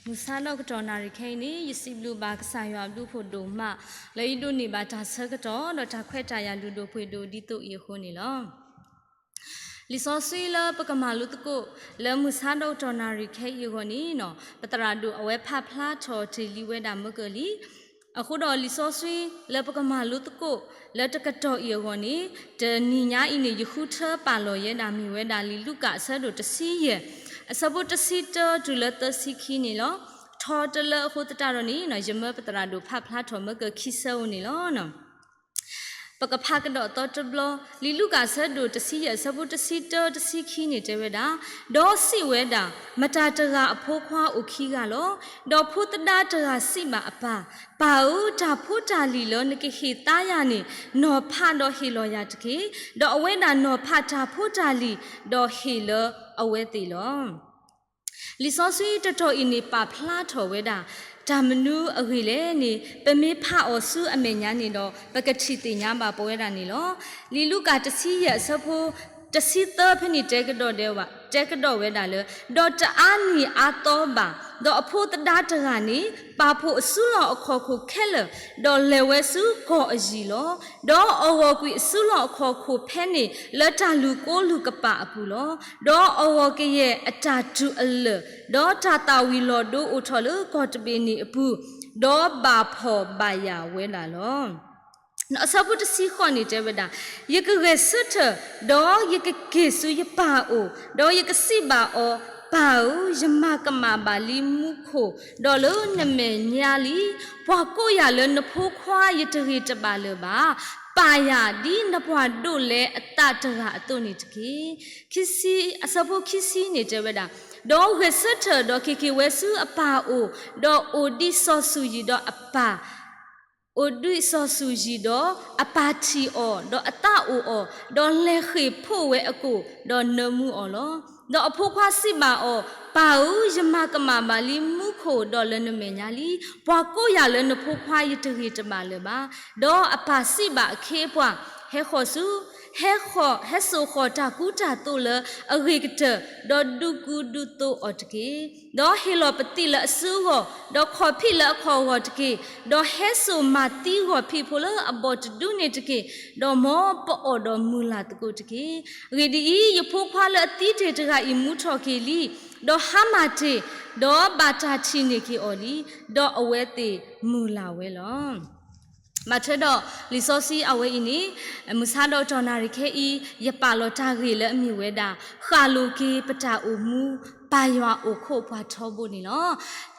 မုၢ်ဆါဒီးကတီၢ်နၣ်ရံၣ်ခဲအံၤန့ၣ် ယစံးဘျုးဘၣ်ကစၢ်ယွၤအဘျုးဖးဒိၣ်မး လၢယဒိးန့ၢ်ဘၣ်တၢ်ဆၢကတီၢ် ဒီးတၢ်ခွဲးတၢ်ယာ်လုၢ်ဒိၣ်ပှ့ၤဒိၣ်ဒ်သိးအံၤအဃိန့ၣ်လီၤ. လံာ်စီဆှံလၢပကမၤလိသကိး လၢမုၢ်ဆါဒီးကတီၢ်နၣ်ရံၣ်ခဲအံၤအဂီၢ်န့ၣ် ပသရၣ်ဒိၣ်အဝဲဖးဖျါထီၣ်တ့ၢ်လံဝဲဒၣ်မုၢ်ကၢၢ်လံ. အဃိဒီးလံာ်စီဆှံလၢပကမၤလိသကိး လၢတကတီၢ်အံၤအဂီၢ်န့ၣ် တနံၤညါအံၤန့ၣ် ယဃုထၢပာ်လီၤယဲဒၣ်မ့ၢ်ဝဲဒၣ် လံာ်လူၤကၣ်အဆၢဒိၣ်တဆံယဲၢ် အဆၢဖိတဆံတၢတုၤလၢသၢဆံခံန့ၣ်လီၤ. ထီတလၢအဃိသတးဒီးန့ၣ် ယမၢပသရၣ်ဒိၣ်ဖးဖျါထီၣ်မုၢ်ကၢၢ်ခံဆၢဧိၤန့ၣ်လီၤ. ပကဖးကဒီးသီတဘျီ လံာ်လူၤကၣ်အဆၢဒိၣ်တဆံယဲၢ် အဆၢဖိတဆံတၢတဆံခံန့ၣ်တဲဝဲဒၣ်, ဒီးစံးဝဲဒၣ်, မတၤတဂၤအဖိခွါအိၣ်ခံဂၤလီၤ. ဒီးဖိသဒါတဂၤစံးဘၣ်အပၢ်, ပၢ်ဧၢ, တၢ်ဖိတၢ်လံၤလၢနကဟ့ၣ်သါယၤန့ၣ် နီၤဖးဒီးဟ့ၣ်လီၤယၤတက့ၢ်. ဒီးအဝဲဒၣ်နီၤဖးတၢ်ဖိတၢ်လံၤ ဒီးဟ့ၣ်လၢအဝဲသ့ၣ်လီၤ. လံာ်စီဆှံတတီၢ်အံၤန့ၣ် ပာ်ဖျါထီၣ်ဝဲဒၣ် တၢ်မနုၤအဂ့ၢ်လဲၣ်န့ၣ် ပမ့ၢ်ဖးအီၤဆူအမဲာ်ညါန့ၣ်ဒီး ပကထံၣ်သ့ၣ်ညါဘၣ်ပဝဲဒၣ်န့ၣ်လီၤ. လံာ်လူၤကၣ်တဆံယဲၢ် အဆၢဖိတဆံသၢဖဲန့ၣ် တဲကဒီးဝဲဒၣ်လၢ ဒီးတအါနံၤအါသီဘၣ်, ဒီးအဖိသဒါတဂၤန့ၣ် ပာ်ဖှိၣ်အစုလီၢ်အခီၣ်ခိၣ်ခဲလၢာ်, ဒီးလဲၤဝဲဆူကီၢ်အယံၤလီၤ. ဒီးအဂီၢ်ကွံာ်အစုလီၢ်အခီၣ်ခိၣ်ဖဲန့ၣ် လၢတၢ်လူၢ်ကိးလူၢ်ကပာ်အပူၤလီၤ. ဒီးအဂီၢ်ကယဲၢ်အတၢ်တူၢ်အလၢာ်, ဒီးတၢ်သၣ်ဝံၤလီၤဒိအိၣ်ထီၣ်လၢကီၢ်တဘ့ၣ်န့ၣ်အပူၤ, ဒီးဘၣ်ဖှီၣ်ဘၣ်ယာ်ဝဲဒၣ်လီၤ. အဆၢဖိတဆံဃိးန့ၣ်တဲဝဲဒၣ်, ယကဂဲၤဆၢထၢၣ်, ဒီးယကက့ၤဆူယပၢ်အအိၣ်, ဒီးယကစံးဘၣ်အီၤ, ပၢ်ဧၢ, ယမၤကမၣ်ဘၣ်လံမူခိၣ်, ဒီးလၢနမဲာ်ညါလံ, ပှၤကိးယၤလၢနဖိခွါယတဂ့ၤတဘၣ်လၢၤဘၣ်. ပာ်ယၤဒ်နပှၤဒိးလဲအသးတဂၤအသိးန့ၣ်တက့ၢ်. ခံဆံ, အဆၢဖိခံဆံန့ၣ်တဲဝဲဒၣ်, ဒီးဂဲၤဆၢထၢၣ်ဒီးက့ၤက့ၤဝဲဆူအပၢ်အအိၣ်, ဒီးအိၣ်ဒံးစီၤစူၤယံၤဒီးအပၢ် အိၣ်ဒံးစီၤစူၤယံၤဒီးအပၢ်ထံၣ်အီၤ, ဒီးအသးအိၣ်အီၤ, ဒီးလဲၤဃ့ၢ်ဖှိၣ်ဝဲအကိာ်, ဒီးနၢမူအီၤလီၤ. ဒီးအဖိခွါစံးဘၣ်အီၤ, ပၢ်ဧၢ, ယမၤကမၣ်ဘၣ်လံမူခိၣ်, ဒီးလၢနမဲာ်ညါလံ, ပှၤကိးယၤလၢနဖိခွါယတဂ့ၤတဘၣ်လၢၤဘၣ်. ဒီးအပၢ်စံးဘၣ်အခ့အပှၤ, ဟဲဃီၤဆူ, ဟဲဃီၤ, ဟဲစိာ်ဃီၤတၢ်ကူတၢ်သိးလၢအဂ့ၤကတၢၢ်, ဒီးဒုးကူဒုးသိးအီၤတက့ၢ်. ဒီးဟ့ၣ်လီၤပသံးလၢအစုအဂီၢ်, ဒီးခီၣ်ဖံးလၢအခီၣ်အဂီၢ်တက့ၢ်. ဒီးဟဲစိာ်မၤသံဂီၤဖံးဖိလၢအဘီၣ်တဒုန့ၣ်တက့ၢ်. ဒီးမ်ပအီၣ်ဒီးမုာ်လၤသကိးတက့ၢ်. အဂ့ၢ်ဒ်အံၤ, ယဖိခွါလၢအသံတ့ၢ်တဂၤအံၤမူထီၣ်က့ၤလံ, ဒီးဟါမၢ်တ့ၢ်, ဒီးဘၣ်တၢ်ထံၣ်န့ၢ်က့ၤအီၤလံ, ဒီးအဝဲသ့ၣ်မုာ်လၤဝဲလီၤ. ဘၣ်ထွဲဒီးလံာ်စီဆှံအဝဲအံၤန့ၣ်, မုၢ်ဆါဒီးကတီၢ်နၣ်ရံၣ်ခဲအံၤ ယပာ်လီၤတၢ်ဂ့ၢ်လၢအမ့ၢ်ဝဲဒၣ် ဃၣ်လိာ်က့ၤပတၢ်အိၣ်မူ ပၢ်ယွၤအိၣ်ခိးပှၤထီဘိန့ၣ်လီၤ.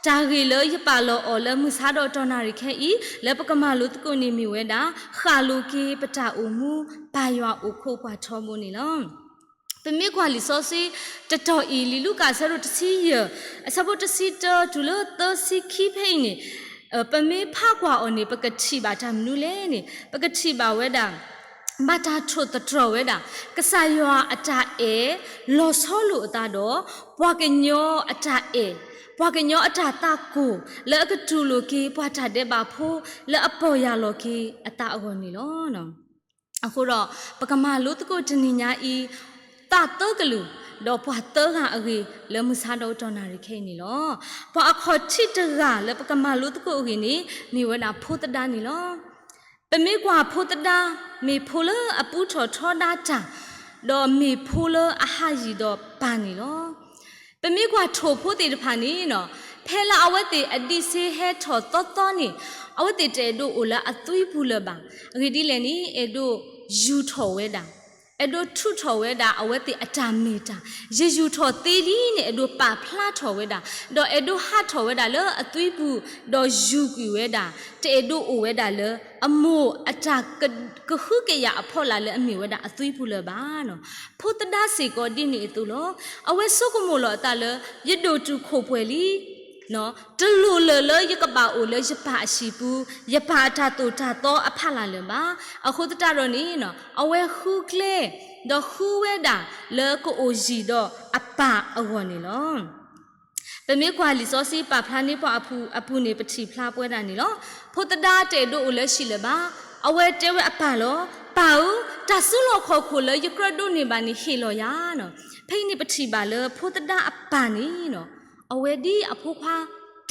တၢ်ဂ့ၢ်လၢယပာ်လီၤအီၤလၢမုၢ်ဆါဒီးကတီၢ်နၣ်ရံၣ်ခဲအံၤ လၢပကမၤလိသကိးန့ၣ်မ့ၢ်ဝဲဒၣ် ဃၣ်လိာ်က့ၤပတၢ်အိၣ်မူ ပၢ်ယွၤအိၣ်ခိးပှၤထီဘိန့ၣ်လီၤ. ပမ့ၢ်ကွၢ်လံာ်စီဆှံတတီၢ်အံၤ လံာ်လူၤကၣ်အဆၢဒိၣ်တဆံယဲၢ် အဆၢဖိတဆံတၢတုၤလၢသၢဆံခံဖဲအံၤန့ၣ်, ပမ့ၢ်ဖးကွၢ်အီၤန့ၣ် ပကထံၣ်ဘၣ်တၢ်မနုၤလဲၣ်န့ၣ် ပကထံၣ်ဘၣ်ဝဲဒၣ် ဘၣ်တၢ်ထိၣ်သတြီၤဝဲဒၣ် ကစၢ်ယွၤအတၢ်အဲၣ် လီၤဆီလိာ်အသးဒီး ပှၤကညီအတၢ်အဲၣ်, ပှၤကညီအတၢ်သးကိၢ် လၢအကတူၢ်လိာ်က့ၤ ပှၤတၢ်ဒဲးဘးဖိ လၢအပီၢ်ယၢ်လီၤက့ၤအသးအဂီၢ်န့ၣ်လီၤ. အဃိဒီး ပကမၤလိသကိးတနံၤညါအံၤ သးသၢကလုာ် ဒီးပှၤသၢဂၤအဂ့ၢ် လၢမုၢ်ဆါဒီးကတီၢ်နၣ်ရံၣ်ခဲအံၤန့ၣ်လီၤ. ပှၤအခီၣ်ထံးတဂၤလၢပကမၤလိသကိးအဂ့ၢ်န့ၣ် မ့ၢ်ဝဲဒၣ်ဖိသဒါန့ၣ်လီၤ. ပမ့ၢ်ကွၢ်ဖိသဒါ မ့ၢ်ဖိလၢအပူထီၣ်ထီဒါတၢ်, ဒီးမ့ၢ်ဖိလၢအဟးယံၤဒီးပၢ်န့ၣ်လီၤ. ပမ့ၢ်ကွၢ်ထိၣ်ဖိသ့ၣ်တဖၣ်န့ၣ် ဖဲလၢအဝဲသ့ၣ်အဒံးဆ့ဟဲထီၣ်သီသီန့ၣ် အဝဲသ့ၣ်တအဲၣ်ဒိးအိၣ်လၢအသွံပူၤလၢၤဘၣ်. အဂ့ၢ်ဒ်လဲၣ်န့ၣ် အဲၣ်ဒိးယူာ်ထီၣ်ဝဲဒၣ်, အဲၣ်ဒိးထုးထီၣ်ဝဲဒၣ်အဝဲသ့ၣ်အတၢ်မ့ၢ်တၢ်, ယယူာ်ထီၣ်သ့လံန့ၣ် အဲၣ်ဒိးပာ်ဖျါထီၣ်ဝဲဒၣ်, ဒီးအဲၣ်ဒိးဟးထီၣ်ဝဲဒၣ်လၢအသွံပူၤ, ဒီးယူာ်ကွံာ်ဝဲဒၣ်, တအဲၣ်ဒိးအိၣ်ဝဲဒၣ်လၢ အမိၢ်အတၢ်ကဟုကယာ်အဖီလာ်လၢအမ့ၢ်ဝဲဒၣ်အသွံပူၤလၢၤဘၣ်. ဖိသဒါစ့ၢ်ကီးဒ်န့ၣ်အသိးလီၤ. အဝဲဆိကမိၣ်လီၤအသးလၢ ယဒိၣ်တုာ်ခိၣ်ပှဲၤလံ, တလိၣ်လၢၤလၢယကဘၣ်အိၣ်လၢယပၢ်အဟံၣ်ပူၤ, ယပၢ်အတၢ်သိၣ်တၢ်သီအဖီလာ်လၢၤဘၣ်. အဃိသတးဒီးန့ၣ် အဝဲဃုကျဲ ဒီးဃုဝဲဒၣ်လၢကအိၣ်ယံၤဒီးအပၢ်အဂီၢ်န့ၣ်လီၤ. ပမ့ၢ်ကွၢ်လံာ်စီဆှံပာ်ဖျါန့ၢ်ပှၤအပူၤန့ၣ် ပထံၣ်ဖျါပဝဲဒၣ်န့ၣ်လီၤ. ဖိသဒါတအဲၣ်ဒိးအိၣ်လၢဟံၣ်လၢၤဘၣ်. အဝဲတဲဝဲအပၢ်လီၤ. ပၢ်ဧၢ, တၢ်စုလီၢ်ခီၣ်ခိၣ်လၢယကြၢးဒိးန့ၢ်ဘၣ်န့ၣ် ဟ့ၣ်လီၤယၤ. ဖဲအံၤန့ၣ်ပထံၣ်ဘၣ်လၢဖိသဒါအပၢ်န့ၣ် အဝဲဒ်အဖိခွါ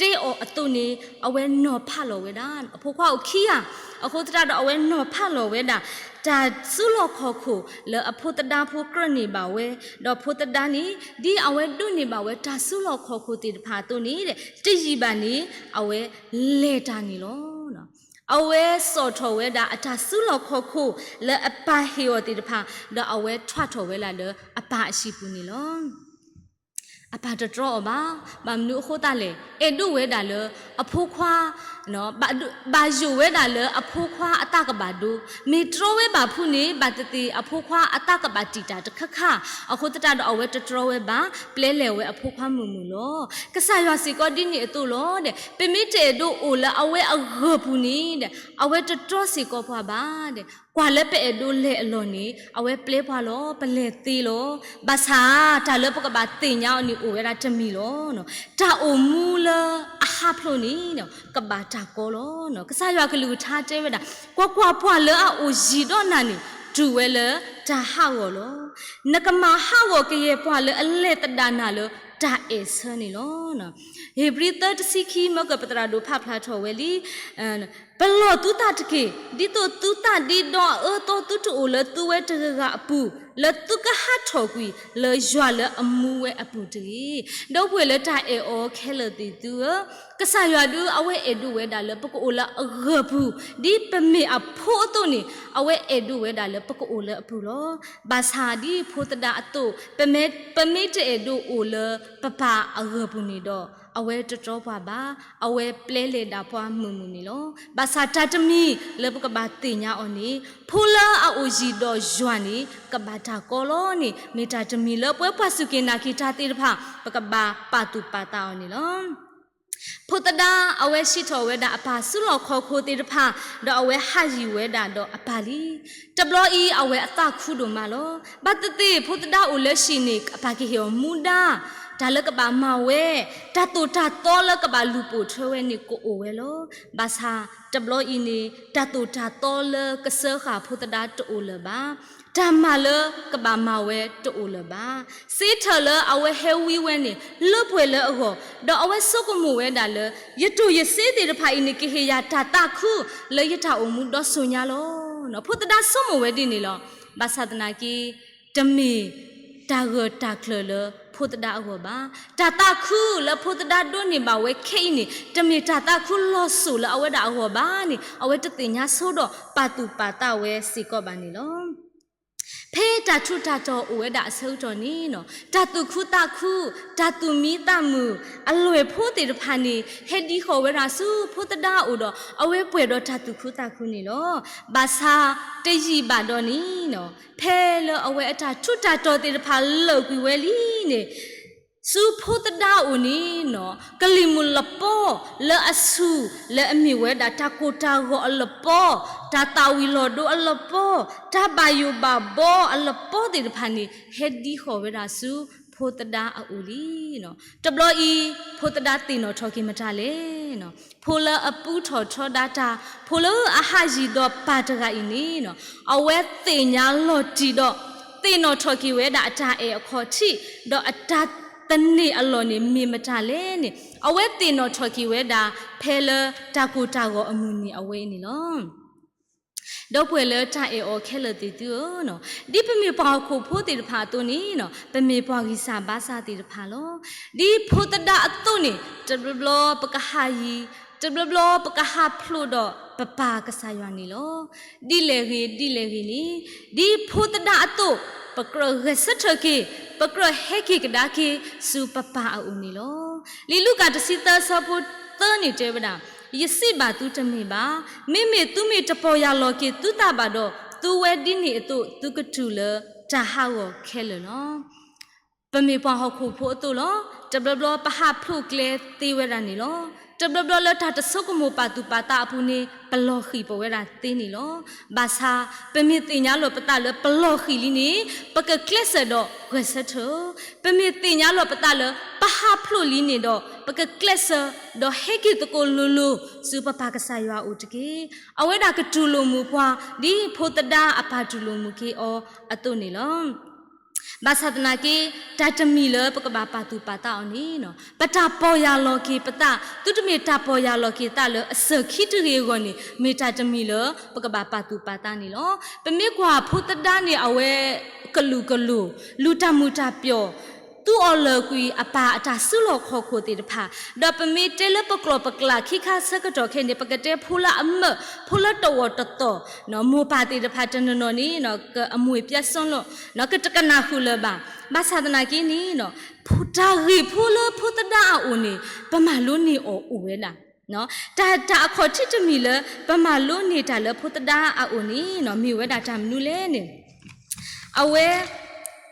တဲအီၤအသိးန့ၣ် အဝဲနီၤဖးလီၤဝဲဒၣ် အဖိခွါအိၣ်ခံဂၤ, အဃိသတးဒီးအဝဲနီၤဖးလီၤဝဲဒၣ် တၢ်စုလီၢ်ခီၣ်ခိၣ်လၢအဖိသဒါဖိကြၢးန့ၢ်ဘၣ်ဝဲ, ဒီးဖိသဒါန့ၣ် ဒ်အဝဲဒိးန့ၢ်ဘၣ်ဝဲတၢ်စုလီၢ်ခီၣ်ခိၣ်သ့ၣ်တဖၣ်အသိးန့ၣ် တယံာ်ဘၣ်န့ၣ် အဝဲလဲၤတၢ်န့ၣ်လီၤ. အဝဲစိာ်ထီၣ်ဝဲဒၣ်အတၢ်စုလီၢ်ခီၣ်ခိၣ်လၢအပၢ်ဟ့ၣ်အီၤသ့ၣ်တဖၣ် ဒီးအဝဲထွးထီၣ်ဝဲဒၣ်လၢအပၢ်အဟံၣ်ပူၤန့ၣ်လီၤ. အပၢ်တတြီအီၤဘၣ်. ဘၣ်မနုၤအဃိသတးလဲၣ်, အဲၣ်ဒိးဝဲဒၣ်လၢအဖိခွါ ဘၣ်ယိၣ်ဝဲဒၣ်လၢအဖိခွါအတၢ်ကဘၣ်ဒိ, မ့ၢ်တြီဝဲဘၣ်ဖုန့ၣ် ဘၣ်သ့ၣ်သ့ၣ်အဖိခွါအတၢ်ကဘၣ်တံာ်တာ်တခါခါ, အဃိသတးဒီးအဝဲတတြီဝဲဘၣ်, ပျဲလဲၤဝဲအဖိခွါမုာ်မုာ်လီၤ. ကစၢ်ယွၤစ့ၢ်ကီးဒ်န့ၣ်အသိးလီၤဒီး ပမ့ၢ်တအဲၣ်ဒိးအိၣ်လၢအဝဲအဂၢၢ်ပူၤန့ၣ်ဒီး အဝဲတတြီစ့ၢ်ကီးပှၤဘၣ်ဒီး ကွၢ်လၢပအဲၣ်ဒိးလဲၤအလီၢ်န့ၣ် အဝဲပျဲပှၤလီၤ, ပလဲၤသ့လီၤ. ဘၣ်ဆၣ်တၢ်လၢပကဘၣ်သ့ၣ်ညါအီၤန့ၣ်အိၣ်ဝဲဒၣ်တမံၤလီၤ. တၢ်အိၣ်မူလၢအဟးဖျိးန့ၣ် ကဘၣ်တၢ်ကီလီၤ. ကစၢ်ယွၤကလုၢ်ကထါတဲဝဲဒၣ်, ကွၢ်ကွၢ်, ပှၤလၢအအိၣ်ယံၤဒီးနၤန့ၣ် တူၢ်ဝဲလၢတၢ်ဟးဂီၤလီၤ. နကမၤဟးဂီၤကယဲၢ်ပှၤလၢအလဲၤသဒၣ်နၤလၢတၢ်အဲၣ်ဆၢန့ၣ်လီၤ. ဧ့ၤဘြံၤသၢတဆံခံ မၢကပသရၣ်ဒိၣ်ဖးဖျါထီၣ်ဝဲလံ ပလီၢ်သုသးတက့ၢ်, ဒ်သိးသုသးဒ့ဒီအအၢသီသုတအိၣ်လၢသုဝဲတဂၤဂၤအပူၤ, လၢသုကဟးထီၣ်ကွံာ်လၢယွၤလၢအမူဝဲအပူၤတဂ့ၤ. ဒီပုၢ်ဝဲၢ်လၢတၢ်အဲၣ်အီၤခဲလၢာ်သ့ၣ်သုဧၢ, ကစၢ်ယွၤဒုးအဝဲအဲၣ်ဒိးဝဲဒၣ်လၢပကအိၣ်လၢအဂၢၢ်ပူၤ, ဒ်ပမ့ၢ်အဖိအသိးန့ၣ် အဝဲအဲၣ်ဒိးဝဲဒၣ်လၢပကအိၣ်လၢအပူၤလီၤ. ဘၣ်ဆၣ်ဒ်ဖိသဒါအသိး ပမ့ၢ်တအဲၣ်ဒိးအိၣ်လၢပပၢ်အဂၢၢ်ပူၤန့ၣ်ဒီး အဝဲတတြီပှၤဘၣ်, အဝဲပျဲလဲၤဒၣ်ပှၤမုာ်မုာ်န့ၣ်လီၤ. ဘၣ်ဆၣ်တၢ်တမံၤလၢပကဘၣ်သ့ၣ်ညါအီၤန့ၣ် ဖိလၢအအိၣ်ယံၤဒီးယွၤန့ၣ် ကဘၣ်တၢ်ကီလီၤန့ၣ် မ့ၢ်တၢ်တမံၤလၢပဝဲပှၤစူၢ်က့ၤနာ်က့ၤတၢ်သ့ၣ်တဖၣ် ပကဘၣ်ပာ်သူၣ်ပာ်သးအီၤန့ၣ်လီၤ. ဖိသဒါအဝဲစံးထီၣ်ဝဲဒၣ်အပၢ်စုလီၢ်ခီၣ်ခိၣ်သ့ၣ်တဖၣ်, ဒီးအဝဲဟးယံၤဝဲဒၣ်ဒီးအပၢ်လံ. တဘျီအံၤအဝဲအသးခုဒိၣ်မးလီၤ. ဘၣ်သ့ၣ်သ့ၣ်ဖိသဒါအိၣ်လၢဟံၣ်န့ၣ် အပၢ်ကဟ့ၣ်အီၤမူဒါ, တၢ်လၢကဘၣ်မၤဝဲ, တၢ်သိၣ်တၢ်သီလၢကဘၣ်လူၤပိာ်ထွဲဝဲန့ၣ်ကအိၣ်ဝဲလီၤ. ဘၣ်ဆၣ်တဘျီအံၤန့ၣ် တၢ်သိၣ်တၢ်သီလၢကစၢဃာ်ဖိသဒါတအိၣ်လၢၤဘၣ်. တၢ်မၤလၢကဘၣ်မၤဝဲတအိၣ်လၢၤဘၣ်. စ့ထၢၣ်လၢအဝဲဟဲဝံဝဲန့ၣ် လၢပှဲၤလၢအဂီၢ်, ဒီးအဝဲဆိကမိၣ်ဝဲဒၣ်လၢ ယတိၢ်ယစ့သ့ၣ်တဖၣ်အံၤန့ၣ် ကဟ့ၣ်ယၤတၢ်သးခုလၢယတၢ်အိၣ်မူဒီစိၤညါလီၤ. ဖိသဒါဆိကမိၣ်ဝဲဒ်န့ၣ်လီၤ. ဘၣ်ဆၣ်သနာ်က့ တမ့ၢ်တၢ်ဂၢၢ်တၢ်ကျၢၤလၢဖိသဒါအဂီၢ်ဘၣ်. တၢ်သးခုလၢဖိသဒါဒိးန့ၢ်ဘၣ်ဝဲခဲအံၤန့ၣ် တမ့ၢ်တၢ်သးခုလီၤစိၤလၢအဝဲဒၣ်အဂီၢ်ဘၣ်န့ၣ် အဝဲတသ့ၣ်ညါဆိဒီးပာ်သူၣ်ပာ်သးဝဲစ့ၢ်ကီးဘၣ်န့ၣ်လီၤ. ဖဲတၢ်ထူးတၢ်တီၤအိၣ်ဝဲဒၣ်အဆၢကတီၢ်န့ၣ် တၢ်သူၣ်ခုသးခု, တၢ်သူၣ်မံသးမုာ်, အလွဲၢ်ဖိသ့ၣ်တဖၣ်န့ၣ် ဟဲဒံဃီၤဝဲဒၣ်ဆူဖိသဒါအအိၣ်ဒီး အဝဲပှဲၤဒီးတၢ်သူၣ်ခုသးခုန့ၣ်လီၤ. ဘၣ်ဆၣ်တယံာ်ဘၣ်ဒီးန့ၣ် ဖဲလၢအဝဲအတၢ်ထူးတၢ်တီၤသ့ၣ်တဖၣ်လၢာ်ကွံာ်ဝဲလံန့ၣ် ဆူဖိသဒါအအိၣ်န့ၣ် ကလံၤမုၢ်လပီလၢအဆူၣ် လၢအမ့ၢ်ဝဲဒၣ်တၢ်ကိၢ်တၢ်ဂီၤအလပီ, တၢ်သၣ်ဝံၤလီၤဒိအလပီ, တၢ်ဘၣ်ယိၣ်ဘၣ်ဘီအလပီသ့ၣ်တဖၣ်န့ၣ် ဟဲဒံဃီၤဝဲဒၣ်ဆူဖိသဒါအအိၣ်လံ. တဘျီအံၤ ဖိသဒါသ့ၣ်နီၣ်ထီၣ်က့ၤမတၤလဲၣ်. ဖိလၢအပူထီၣ်ထီဒါတၢ်, ဖိလၢအဟးယံၤဒီးပၢ်တဂၤအံၤန့ၣ် အဝဲသ့ၣ်ညါလီၤတံၢ်ဒီး သ့ၣ်နီၣ်ထီၣ်က့ၤဝဲဒၣ်အတၢ်အဲၣ်အခီၣ်ထံး ဒီးအတၢ်သန့ၤအလီၢ်န့ၣ်မ့ၢ်မတၤလဲၣ်န့ၣ် အဝဲသ့ၣ်နီၣ်ထီၣ်က့ၤဝဲဒၣ် ဖဲလၢတၢ်ကိၢ်တၢ်ဂီၤအမုၢ်နံၤအဝဲအံၤန့ၣ်လီၤ. ဒီပုၢ်ဝဲၢ်လၢတၢ်အဲၣ်အီၤခဲလၢာ်သ့ၣ်သုဧၢ, ဒ်ပမ့ၢ်ပှၤဟီၣ်ခိၣ်ဖိသ့ၣ်တဖၣ်အသိးန့ၣ် ပမ့ၢ်ပှၤဂံၢ်စၢ်ဘါစၢ်သ့ၣ်တဖၣ်လီၤ. ဒ်ဖိသဒါအသိးန့ၣ် တဘျီဘျီပကဟးယံၤ, တဘျီဘျီပကဟးဖျိးဒီးပပၢ်ကစၢ်ယွၤန့ၣ်လီၤ. ဒ်လဲၣ်ဂ့ၤဒ်လဲၣ်ဂ့ၤန့ၣ် ဒ်ဖိသဒါအသိး ပကြၢးဂဲၤဆၢထၢၣ်က့ၤ, ပကြၢးဟဲက့ၤကဒါက့ၤ ဆူပပၢ်အအိၣ်န့ၣ်လီၤ. လံာ်လူၤကၣ်တဆံသၢဆၢဖိသၢန့ၣ်တဲဝဲဒၣ်, ယစံးဘၣ်သုတမ့ၢ်ဘၣ်. မ့မ့ၢ်သုမ့ၢ်တပီၢ်ယၢ်လီၤက့ၤသုသးဘၣ်ဒီး သုဝဲဒ်န့ၣ်အသိး သုကတူၢ်လၢတၢ်ဟးဂီၤခဲလၢာ်လီၤ. ပမ့ၢ်ပှၤဟီၣ်ခိၣ်ဖိအသိးလီၤ. တဘျီဘျီပဟးဖျိးကျဲသ့ဝဲဒၣ်န့ၣ်လီၤ. တဘျီဘျီလၢတၢ်တဆိကမိၣ်ပာ်သူၣ်ပာ်သးအပူၤန့ၣ် ပလီၤဃံၤပဝဲဒၣ်သ့န့ၣ်လီၤ. ဘၣ်ဆၣ် ပမ့ၢ်သ့ၣ်ညါလီၤပသးလၢပလီၤဃံၤလံန့ၣ် ပကကျဲးစၢးဒီးဂဲၤဆၢထၢၣ်, ပမ့ၢ်သ့ၣ်ညါလီၤပသးလၢပဟးဖျိးလံန့ၣ်ဒီး ပကကျဲးစၢးဒီးဟဲက့ၤသကိးလိၤလိၤ ဆူပပၢ်ကစၢ်ယွၤအအိၣ်တက့ၢ်. အဝဲဒၣ်ကတူၢ်လိာ်မုာ်ပှၤ ဒ်ဖိသဒါအပၢ်တူၢ်လိာ်မုာ်က့ၤအီၤအသိးန့ၣ်လီၤ. ဘၣ်ဆၣ်သနာ်က့ တၢ်တမံၤလၢပကဘၣ်ပာ်သူၣ်ပာ်သးအီၤန့ၣ် ပတၢ်ပီၢ်ယၢ်လီၤက့ၤပသး သုတမ့ၢ်တၢ်ပီၢ်ယၢ်လီၤက့ၤသးလၢအစၢၢ်ခံတဂ့ၤအဂီၢ်န့ၣ် မ့ၢ်တၢ်တမံၤလၢပကဘၣ်ပာ်သူၣ်ပာ်သးန့ၣ်လီၤ. ပမ့ၢ်ကွၢ်ဖိသဒါန့ၣ် အဝဲကလုာ်ကလိၤ လူၤတၢ်မုာ်တၢ်ပျီၣ် သူအီၣ်လၢာ်ကွံာ် အပၢ်အတၢ်စုလီၢ်ခီၣ်ခိၣ်သ့ၣ်တဖၣ်, ဒီးပမ့ၢ်တဲလၢပကျိာ်ပကျးခံခါဆၢကတီၢ်ခဲအံၤန့ၣ် ပကတဲဖိလၢအမၢၢ် ဖိလၢတဝီၤတသီၣ်, မိၢ်ပၢ်သ့ၣ်တဖၣ်တနီၤနီၤန့ၣ် က အမူအပြၢစွန်းလို့ ကတကနၣ်ဃုာ်လၢၤဘၣ်. ဘၣ်ဆၣ်သနာ်က့န့ၣ် တၢ်ဂ့ၢ်ဖိလၢဖိသဒါအအိၣ်န့ၣ် ပမၤလိန့ၢ်အီၤအိၣ်ဝဲဒၣ် တၢ် တၢ်အခီၣ်ထံးတမံၤလၢ ပမၤလိန့ၢ်တၢ်လၢဖိသဒါအအိၣ်န့ၣ် မ့ၢ်ဝဲဒၣ်တၢ်မနုၤလဲၣ်န့ၣ် အဝဲ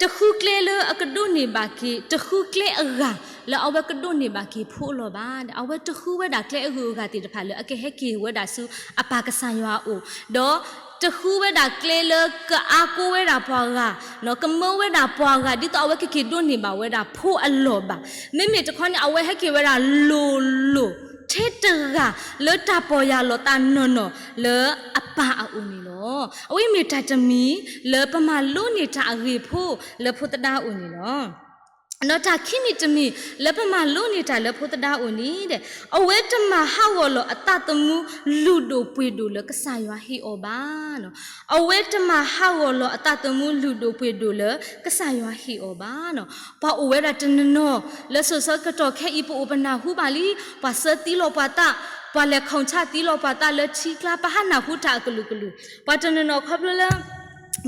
တဃုကျဲလၢအကဒိးန့ၢ်ဘၣ်က့ၤ တဃုကျဲအဂၤ လၢအဝဲကဒိးန့ၢ်ဘၣ်က့ၤဖိအလီၢ်ဘၣ်. အဝဲတဃုဝဲဒၣ်ကျဲအဂုၤအဂၤသ့ၣ်တဖၣ်လၢအကဟဲက့ၤဝဲဒၣ်ဆူအပၢ်ကစၢ်ယွၤအအိၣ်, ဒီးတဃုဝဲဒၣ်ကျဲလၢကအါကိးဝဲဒၣ်ပှၤဂၤ, ကမၢဝဲဒၣ်ပှၤဂၤ ဒ်သိးအဝဲကက့ၤဒိးန့ၢ်ဘၣ်ဝဲဒၣ်ဖိအလီၢ်ဘၣ်. မ့မ့ၢ်တခီန့ၣ် အဝဲဟဲက့ၤဝဲဒၣ်လိၤလိၤ ထဲတဂၤလၢတၢ်ပီၢ်ယၢ်လီၤသးနီၢ်နီၢ် လၢအပၢ်အအိၣ်န့ၣ်လီၤ. အဝဲမ့ၢ်တၢ်တမံၤလၢပမၤလိန့ၢ်တၢ်အဂ့ၢ်ဖိလၢဖိသဒါအအိၣ်န့ၣ်လီၤ. ဒီးတၢ်ခံမံၤတမံၤ လၢပမၤလိန့ၢ်တၢ်လၢဖိသဒါအအိၣ်န့ၣ် အဝဲတမၤဟးဂီၤလီၤအသးသမူလုၢ်ဒိၣ်ပှ့ၤဒိၣ်လၢကစၢ်ယွၤဟ့ၣ်အီၤဘၣ်. အဝဲတမၤဟးဂီၤလီၤအသးသမူလုၢ်ဒိၣ်ပှ့ၤဒိၣ်လၢကစၢ်ယွၤဟ့ၣ်အီၤဘၣ်. ပှၤအိၣ်ဝဲဒၣ်တနီၤနီၤ လၢစိၤဆၢကတီၢ်ခဲအံၤ ပအိၣ်ပနၢ်ဟူဘၣ်လံ, ပှၤဆှၢသံလီၤပှၤသး, ပှၤလဲၤခီၣ်ဆၣ်သံလီၤပှၤသးလၢထံကျါ ပဟးနၢ်ဟူတၢ်အကလုာ်ကလုာ်, ပှၤတနီၤနီၤခီဖျိလၢ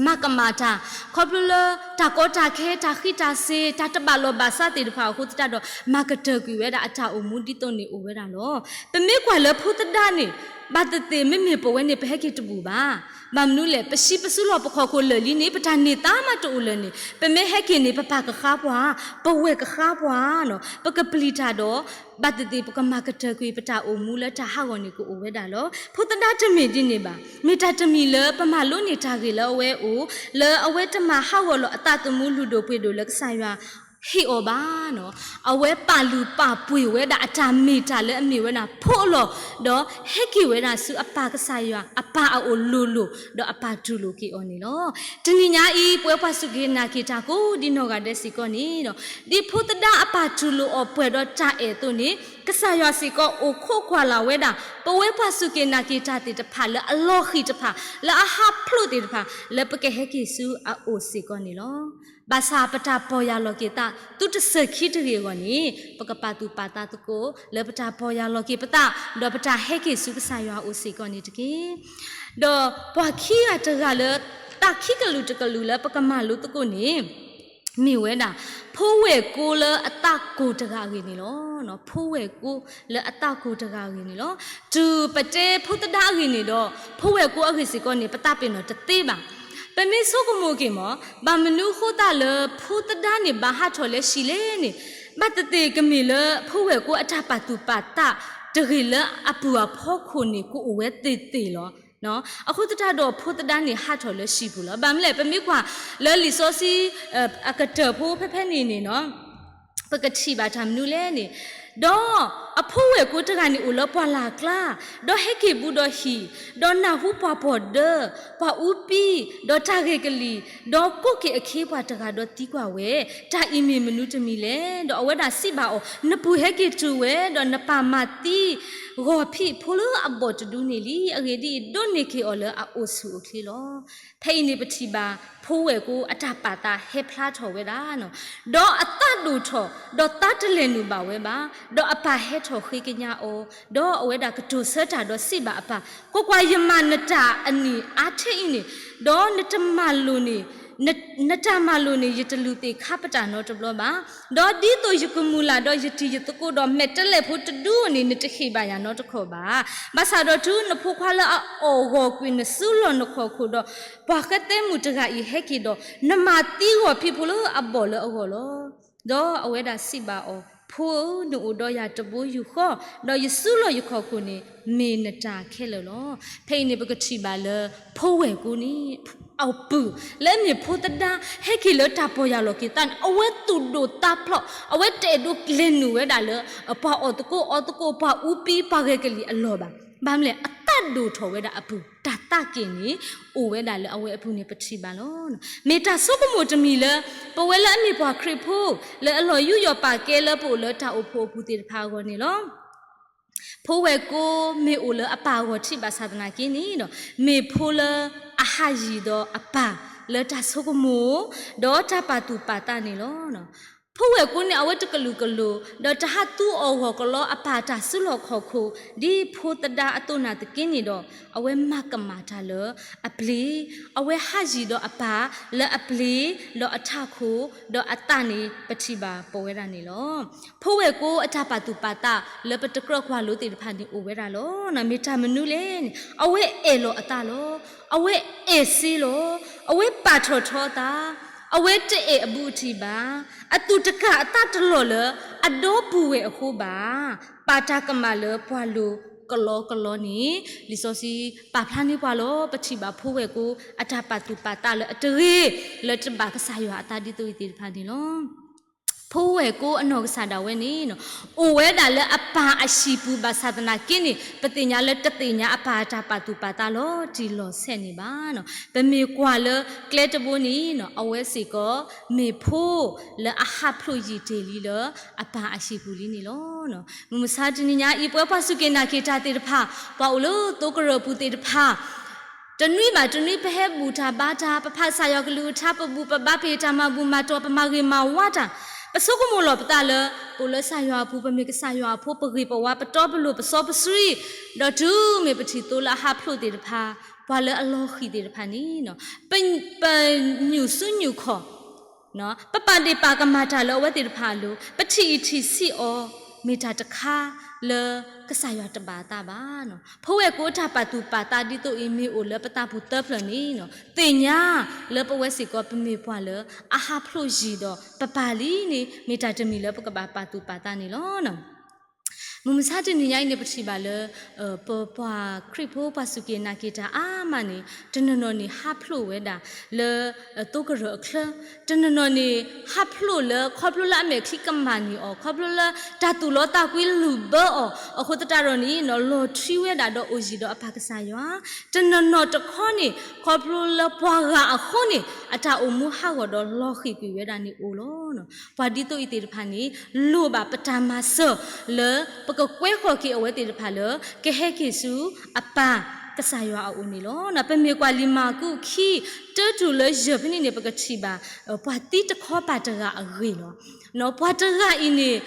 မၤကမၣ်တၢ်, ခီဖျိလၢတၢ်ကီတၢ်ခဲ တၢ်ဃံတၢ်စ့ၤ တၢ်တဘၣ်လိာ်ဘၣ်စးသ့ၣ်တဖၣ်အဃိသတးဒီး မၤကတၢၢ်ကွံာ်ဝဲဒၣ်အတၢ်အိၣ်မူဒ်သိးန့ၣ်အိၣ်ဝဲဒၣ်လီၤ. ပမ့ၢ်ကွၢ်လၢဖိသဒါန့ၣ် ဘၣ်သ့ၣ်သ့ၣ် မ့မ့ၢ်ပဝဲန့ၣ် ပဟဲက့ၤတဘူၣ်ဘၣ်. ဘၣ်မနုၤလဲၣ် ပဆံးပစုလီၢ်ပခီၣ်ခိၣ်လၢာ်လံန့ၣ် ပတၢ်န့ၢ်သါမးတအိၣ်လၢာ်န့ၣ် ပမ့ၢ်ဟဲက့ၤန့ၣ် ပပၢ်ကဃါပှၤ, ပဝဲၢ်ကဃါပှၤနီၤ, ပကပျံၤတၢ်ဒီး ဘၣ်သ့ၣ်သ့ၣ် ပကမၤကတၢၢ်ကွံာ်ပတၢ်အိၣ်မူလၢတၢ်ဟးဂီၤန့ၣ်ကအိၣ်ဝဲဒၣ်လီၤ. ဖိသဒါတမ့ၢ်ဒ်န့ၣ်ဘၣ်. မ့ၢ်တၢ်တမံၤလၢပမၤလိန့ၢ်တၢ်ဂ့ၢ်လၢအဝဲအိၣ်, လၢအဝဲတမၤဟးဂီၤလီၤအသးသမူလုၢ်ဒိၣ်ပှ့ၤဒိၣ်လၢကစၢ်ယွၤဟ့ၣ်အီၤဘၣ်နီၤ. အဝဲပာ်လုၢ်ပာ်ပှ့ၤဝဲဒၣ်အတၢ်မ့ၢ်တၢ်လၢအမ့ၢ်ဝဲဒၣ်ဖိအလီၢ်, ဒီးဟဲက့ၤဝဲဒၣ်ဆူအပၢ်ကစၢ်ယွၤ အပၢ်အအိၣ်လိၤလိၤ, ဒီးအပၢ်တူၢ်လိာ်က့ၤအီၤန့ၣ်လီၤ. တနံၤညါအံၤ ပဝဲပှၤစူၢ်က့ၤနာ်က့ၤတၢ်ကိးဒ်နီၢ်ဂၤဒဲးစ့ၢ်ကီးန့ၣ်ဒီး ဒ်ဖိသဒါအပၢ်တူၢ်လိာ်အီၤပှဲၤဒီးတၢ်အဲၣ်အသိးန့ၣ် ကစၢ်ယွၤစ့ၢ်ကီးအိၣ်ခိးကွၢ်လၢ်ဝဲဒၣ် ပဝဲပှၤစူၢ်က့ၤနာ်က့ၤတၢ်သ့ၣ်တဖၣ်လၢအလီၤဃံၤတဖၣ် လၢအဟးဖျိးသ့ၣ်တဖၣ် လၢပကဟဲက့ၤဆူအအိၣ်စ့ၢ်ကီးန့ၣ်လီၤ. ဘၣ်ဆၣ်ပတၢ်ပီၢ်ယၢ်လီၤက့ၤသး သုတစၢၢ်ခံတဂ့ၤအဂီၢ်န့ၣ် ပကပာ်သူၣ်ပာ်သးသကိး လၢပတၢ်ပီၢ်ယၢ်လီၤက့ၤပသး ဒီးပတၢ်ဟဲက့ၤဆူကစၢ်ယွၤအအိၣ်စ့ၢ်ကီးန့ၣ်တက့ၢ်. ဒီးပှၤခံဂၤတဂၤလၢ သးခံကလုာ်တကလုာ်လၢပကမၤလိသကိးန့ၣ် မ့ၢ်ဝဲဒၣ် ဖိဝဲၢ်ကိလၢအသးကိၢ်တဂၤအဂ့ၢ်န့ၣ်လီၤ. ဖိဝဲၢ်ကိလၢအသးကိၢ်တဂၤအဂ့ၢ်န့ၣ်လီၤ. တုၤပတဲဖိသဒါအဂ့ၢ်န့ၣ်ဒီး ဖိဝဲၢ်ကိအဂ့ၢ်စ့ၢ်ကီးန့ၣ် ပသးပ့ၤနီၣ်တသ့ဘၣ်. ပမ့ၢ်ဆိကမိၣ်က့ၤမး ဘၣ်မနုၤဃိသတးလၢဖိသဒါန့ၣ်ဘၣ်ဟးထီၣ်လၢဟံၣ်လဲၣ်န့ၣ် ဘၣ်သ့ၣ်သ့ၣ်ကမ့ၢ်လၢဖိဝဲၢ်ကိအတၢ်ပာ်သူၣ်ပာ်သးတဂ့ၤလၢအပုၢ်အဖီခိၣ်န့ၣ် ကအိၣ်ဝဲသ့ၣ်သ့ၣ်လီၤ. အဃိသတးဒီးဖိသဒါန့ၣ်ဟးထီၣ်လၢဟံၣ်ပူၤလီၤ. ဘၣ်မနုၤလဲၣ် ပမ့ၢ်ကွၢ်လၢလံာ်စီဆှံ အကတၢၢ်ဖိဖဲဖဲန့ၣ်န့ၣ် ပကထံၣ်ဘၣ်တၢ်မနုၤလဲၣ်န့ၣ်, ဒီးအဖိဝဲၢ်ကိတဂၤန့ၣ်အိၣ်လၢပှၢ်လၢ်ကျါ, ဒီးဟဲက့ၤဘူးဒီးဟံၣ်, ဒီးနၢ်ဟူပှၤပီၣ်ဒၢ, ပှၤအူပံ, ဒီးတၢ်ဂဲၤကလံၣ်, ဒီးကိးက့ၤအခ့အပှၤတဂၤဒီးသံကွၢ်ဝဲ, တၢ်အံၤမ့ၢ်မနုၤတမံၤလဲၣ်. ဒီးအဝဲဒၣ်စံးဘၣ်အီၤ, နပုၢ်ဟဲက့ၤတုၤဝဲ, ဒီးနပၢ်မၤသံဂီၤဖံးဖိလၢအဘီၣ်တဒုန့ၣ်လံ. အဂ့ၢ်ဒ်အံၤ, ဒိးန့ၢ်က့ၤအီၤလၢအအိၣ်ဆူၣ်အိၣ်ချ့လီၤ. ဖဲအံၤန့ၣ်ပထံၣ်ဘၣ် ဖိဝဲၢ်ကိအတၢ်ပာ်သးဟဲဖျါထီၣ်ဝဲဒၣ်, ဒီးအသးဒိၣ်ထီၣ်, ဒီးသးတလဲၤနုာ်ဘၣ်ဝဲဘၣ်, ဒီးအပၢ်ဟဲထီၣ်ဃ့ကညးအီၤ, ဒီးအဝဲဒၣ်ကတိၤဆၢတၢ်ဒီးစံးဘၣ်အပၢ်, ကွၢ်ကွၢ်, ယမၤနတၢ်အနံၣ်အါထဲအံၤန့ၣ်, ဒီးနတမၤလိာ်န့ၣ်, နတၢ်မၤလိာ်န့ၣ် ယတလုၢ်သ့ၣ်ခါပတာ်နီတဘျီဘၣ်. ဒီးဒ်သိးယကမုၢ်လၢ်ဒီးယတံၤယသကိးဒီးမဲာ်တဲးလဲးဖိတဒုန့ၣ် နတဟ့ၣ်ဘၣ်ယၤနီတခီၣ်ဘၣ်. ဘၣ်ဆၣ်ဒီးတုၤနဖိခွါလၢအအီၣ်ဂီၤကွံာ်နစုလီၢ်နခီၣ်ခိၣ်ဒီး ပှၤဃဲသဲမုၣ်တဂၤအံၤဟဲက့ၤဒီး နမၤသံဂီၤဖံးဖိလၢအဘီၣ်လၢအဂီၢ်လီၤ. ဒီးအဝဲဒၣ်စံးဘၣ်အီၤ, ဖိဧၢ, နအိၣ်ဒီးယၤတဘိယူၢ်ဃီ, ဒီးယစုလီၢ်ယခီၣ်ခိၣ်န့ၣ် မ့ၢ်နတၢ်ခဲလၢာ်လီၤ. ဖဲအံၤန့ၣ်ပကထံၣ်ဘၣ်လၢ ဖိဝဲၢ်ကိန့ၣ် အပုၢ်လၢအမ့ၢ်ဖိသဒါ ဟဲက့ၤလၢတၢ်ပီၢ်ယၢ်လီၤက့ၤသးန့ၣ် အဝဲသူၣ်ဒိၣ်သးဖျိး, အဝဲတအဲၣ်ဒိးလဲၤနုာ်ဝဲဒၣ်လၢ ပှၤအီၣ်သကိးအီသကိး ပှၤအူပံ ပှၤဂဲၤကလံၣ်အလီၢ်ဘၣ်. ဘၣ်မနုၤလဲၣ်, အသး အဝဲသ့ၣ်တဖၣ်န့ၣ်တၢ်ဒိၣ်ထီၣ်ဝဲဒၣ်အပူၤ တၢ်သးက့ၣ်န့ၣ် အိၣ်ဝဲဒၣ်လၢအဝဲအပူၤန့ၣ် ပထံၣ်ဘၣ်လီၤ. မ့ၢ်တၢ်ဆိကမိၣ်တမံၤလၢ ပဝဲလၢအမ့ၢ်ပှၤခရံာ်ဖိ လၢအလီၤယူးယီၣ်ပာ်ကဲလၢပအိၣ်လၢတၢ်အိၣ်ဖှိၣ်အပူၤသ့ၣ်တဖၣ်အဂီၢ်န့ၣ်လီၤ. ဖိဝဲၢ်ကိမ့ၢ်အိၣ်လၢအပၢ်အဂီၢ်ထံၣ်ဘၣ်ဆၣ်သနာ်က့န့ၣ်ဒီး မ့ၢ်ဖိလၢအဟးယံၤဒီးအပၢ်လၢတၢ်ဆိကမိၣ် ဒီးတၢ်ပာ်သူၣ်ပာ်သးန့ၣ်လီၤ. ဖိဝဲၢ်ကိန့ၣ် အဝဲတကလုာ်ကလိာ် ဒီးတဟးသူအီၣ်ဂီၢ်ကလီအပၢ်တၢ်စုလီၢ်ခီၣ်ခိၣ် ဒ်ဖိသဒါအသိးနာ်သက့န့ၣ်ဒီး အဝဲမၤကမၣ်တၢ်လၢအပျ့ၤ, အဝဲဟးယံၤဒီးအပၢ်လၢအပျ့ၤ, ဒီးအထးခိၣ်, ဒီးအသးန့ၣ် ပထံၣ်ဘၣ်ပဝဲဒၣ်န့ၣ်လီၤ. ဖိဝဲၢ်ကိအတၢ်ပာ်သူၣ်ပာ်သးလၢပတကြၢးကွၢ်လိသ့ၣ်တဖၣ်န့ၣ်အိၣ်ဝဲဒၣ်လီၤ. မ့ၢ်တၢ်မနုၤလဲၣ်န့ၣ် အဝဲအဲၣ်လီၤအသးလီၤ. အဝဲအဲၣ်စ့လီၤ. အဝဲပာ်ထီၣ်ထီအသး, အဝဲတအဲၣ်အဘူးအတံၢ်ဘၣ်. အသူၣ်တကၢ်အသးတလီၢ်လၢအဒီပုၢ်ဝဲၢ်အဃိဘၣ်. ပာ်တၢ်ကမၣ်လၢပှၤလိၤကလီကလီန့ၣ် လံာ်စီဆှံပာ်ဖျါန့ၢ်ပှၤလီၤ. ပထံၣ်ဘၣ်ဖိဝဲၢ်ကိအတၢ်ပာ်သူၣ်ပာ်သးလၢအတဂ့ၤ လၢတဘၣ်ကစၢ်ယွၤအသးဒ်သိးအံၤသ့ၣ်တဖၣ်န့ၣ်လီၤ. ဖိဝဲၢ်ကိအနီၢ်ကစၢ်ဒၣ်ဝဲန့ၣ် အိၣ်ဝဲဒၣ်လၢအပၢ်အဟံၣ်ပူၤဘၣ်ဆၣ်သနာ်က့န့ၣ် ပသ့ၣ်ညါလၢတသ့ၣ်ညါအပၢ်အတၢ်ပာ်သူၣ်ပာ်သးလီၤတံၢ်လီၤဆဲးန့ၣ်ဘၣ်. ပမ့ၢ်ကွၢ်လၢကျဲတဘိန့ၣ် အဝဲစ့ၢ်ကီး မ့ၢ်ဖိလၢအဟးဖျိးယံာ်တ့ၢ်လံလၢအပၢ်အဟံၣ်ပူၤလံန့ၣ်လီၤ. မုၢ်မဆါတနံၤညါအံၤ ပဝဲပှၤစူၢ်က့ၤနာ်က့ၤတၢ်သ့ၣ်တဖၣ် ပှၤအိၣ်လၢသိကရၢၢ်ပူၤသ့ၣ်တဖၣ် တနွံဘၣ်တနွံ ပဟဲဘူၣ်တၢ်ဘါတၢ်, ပဖးကစၢ်ယွၤကလုၢ်ကထါ, ပဘူၣ်ပဘါ, ပဟ့ၣ်တၢ်မၤဘူၣ်မၤတီၤ, ပမၤဂ့ၤမၤဝါတၢ်, ပဆိကမိၣ်လီၤပသးလၢ ပအိၣ်လၢကစၢ်ယွၤအပူၤ, ပမ့ၢ်ကစၢ်ယွၤအဖိ, ပဂ့ၤပဝါ, ပတီပလိၤ, ပစီပဆှံ, ဒီးတုၤမ့ၢ်ပထံၣ်သိလၢအဟးဖျိးသ့ၣ်တဖၣ်, ပှၤလၢအလီၤဃံၤသ့ၣ်တဖၣ်န့ၣ် ပ ပညူၣ်စုညူၣ်ခီၣ် ပပာ်ဒ့ၣ်ပာ်ကမၣ်တၢ်လၢအဝဲသ့ၣ်တဖၣ်အလိၤ, ပထံၣ်အံၣ်ထံၣ်ဆံးအီၤ, မ့ၢ်တၢ်တခါလၢကစၢ်ယွၤတဘၣ်အသးဘၣ်. ဖိဝဲၢ်ကိတၢ်ပာ်သူၣ်ပာ်သးဒ်သိးအံၤ မ့ၢ်အိၣ်လၢပသးပူၤသၢဖျၢၣ်န့ၣ် သ့ၣ်ညါလၢပဝဲစ့ၢ်ကီး ပမ့ၢ်ပှၤလၢအဟးဖျိးယံာ်ဒီးပပၢ်လံန့ၣ် မ့ၢ်တၢ်တမံၤလၢပကဘၣ်ပာ်သူၣ်ပာ်သးန့ၣ်လီၤ. မုၢ်မဆါတနံၤညါအံၤန့ၣ် ပထံၣ်ဘၣ်လၢ ပပှၤခရံာ်ဖိပှၤစူၢ်က့ၤနာ်က့ၤတၢ်အါမးန့ၣ် တနီၤနီၤန့ၣ်ဟးဖျိးဝဲဒၣ်လၢ သိကရၢၢ်အချၢ, တနီၤနီၤန့ၣ် ဟးဖျိးလၢခီဖျိလၢအမဲာ်ချံကမၣ်န့ၢ်အီၤ, ခီဖျိလၢတၢ်သူၣ်လီသးကွံလူၤဘၢအီၤအဃိသတးဒီးန့ၣ် လီၤထွံဝဲဒၣ်ဒီးအိၣ်ယံၤဒီးအပၢ်ကစၢ်ယွၤ, တနီၤနီၤတခီန့ၣ် ခီဖျိလၢပှၤဂၤအဃိန့ၣ် အတၢ်အိၣ်မူဟးဂီၤဒီးလီၤဃံၤကွံာ်ဝဲဒၣ်န့ၣ်အိၣ်လီၤ. ပှၤဒ်သိးအံၤသ့ၣ်တဖၣ်န့ၣ် လိၣ်ဘၣ်ပတၢ်မၤစၢၤလၢပကကွဲဃီၤက့ၤအဝဲသ့ၣ်တဖၣ်လၢ ကဟဲက့ၤဆူအပၢ်ကစၢ်ယွၤအအိၣ်န့ၣ်လီၤ. ပမ့ၢ်ကွၢ်လံာ်မၢ်ကူးခံ တၢတုၤလၢယဲၢ်ဖဲန့ၣ်န့ၣ် ပကထံၣ်ဘၣ် ပှၤသံတခီပၤတဂၤအဂ့ၢ်လီၤ. ပှၤတဂၤအံၤန့ၣ်